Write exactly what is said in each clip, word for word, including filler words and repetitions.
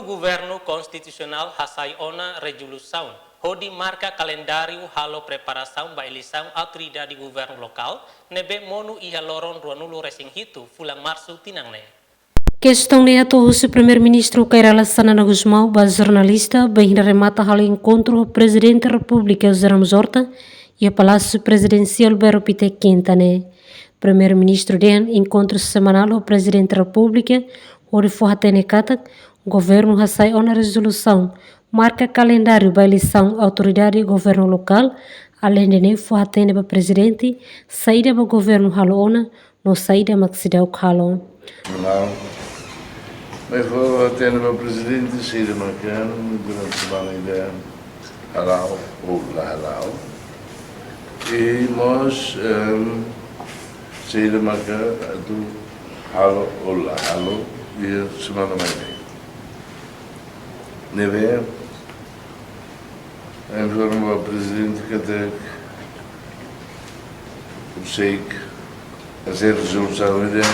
Governu Konstitusionál hasai ona rezolusaun hodi marka kalendáriu halo preparasaun ba eleisaun autoridade governu lokál ne'ebé monu iha loron ruanulu resin hitu fulan Marsu tinan ne'e. Kestaun ne'e hato'o husi Primeiru-Ministru Kay Rala Xanana Gusmão ba jornalista bainhira remata halo enkontru ho Prezidente Repúblika José Ramos Horta iha Palásiu Prezidensiál Belo Pite, Kinta ne'e. Primeiru-Ministru dehan enkontru semanál ho Prezidente Repúblika hodi fó-hatene katak governu hasai ona rezolusaun marka kalendáriu ba eleisaun autoridade governu lokál, aleinde ne'e fó-hatene ba Prezidente saida mak governu halo ona no saida mak seidauk halo. Não. Mas fó-hatene ba Prezidente saida mak durante semana ida hala'o ou la hala'o. I mós, ehm, saida mak atu halo ou la halo iha semana mai ne'e. Ne'ebé informa ba Prezidente katak ha'u sei hasai rezolusaun ida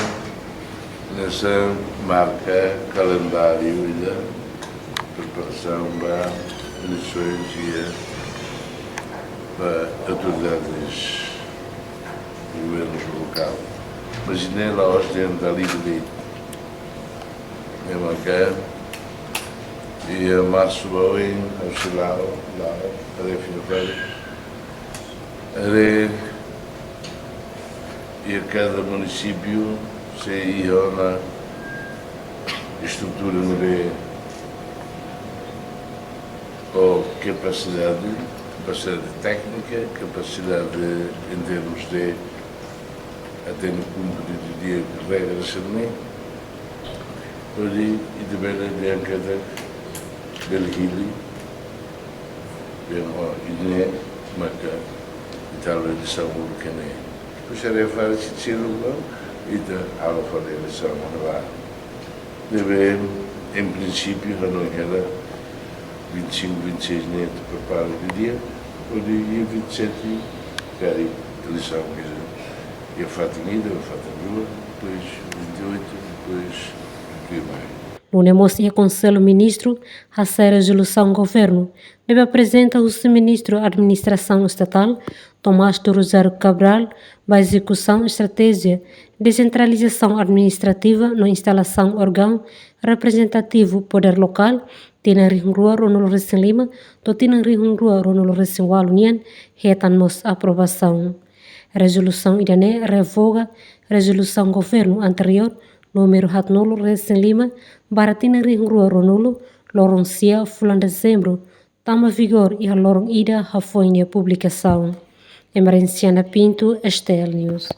hanesan marka kalendáriu ida preparasaun ba eleisoens iha ba autoridades governu lokál. Mas ne'e la'ós dehan dali de'it. Ne'e mak iha Marsu ba oin, ha'u sei la'o, la'o, haree fila fali. Haree iha kada munisípiu sei iha ona estrutura ne'ebé ho kapasidade, kapasidade téknika, kapasidade em termos de atu kumpre didi'ak regra sira-ne'e. Hodi ita bele dehan katak bele hili, bele, ó, ida-ne'e maka ita halo eleisaun uluk ne'e. Depois haree fali se sira uluk, ita halo fali eleisaun uluk. Ne'ebé, em princípio, hanoin hela vinte e cinco, vinte e seis ne'e atu prepara didi'ak, hodi dia vinte e sete, kari eleisaun, quer dizer, iha fatin ida, iha fatin rua, depois vinte e oito, depois vinte e nove. Nune'e mós iha Konsellu Ministru hasai rezolusaun governu ne'ebé aprezenta husi Ministru Administrasaun Estatál, Tomás do Rosário Cabral, ba ezekusaun estratéjia desentralizasaun administrativa no instalasaun órgaun reprezentativu podér lokál, tinan rihun rua ruanulu resin lima to'o tinan rihun rua ruanulu resin ualu nian, hetan mós aprovasaun. Rezolusaun ida-ne'e revoga rezolusaun governu anteriór númeru haatnulu resin lima barra tinan rihun rua ruanulu, loron sia fulan Dezembru, tama vigór iha loron ida hafoin nia publikasaun. Emerenciana Pinto, S T L News.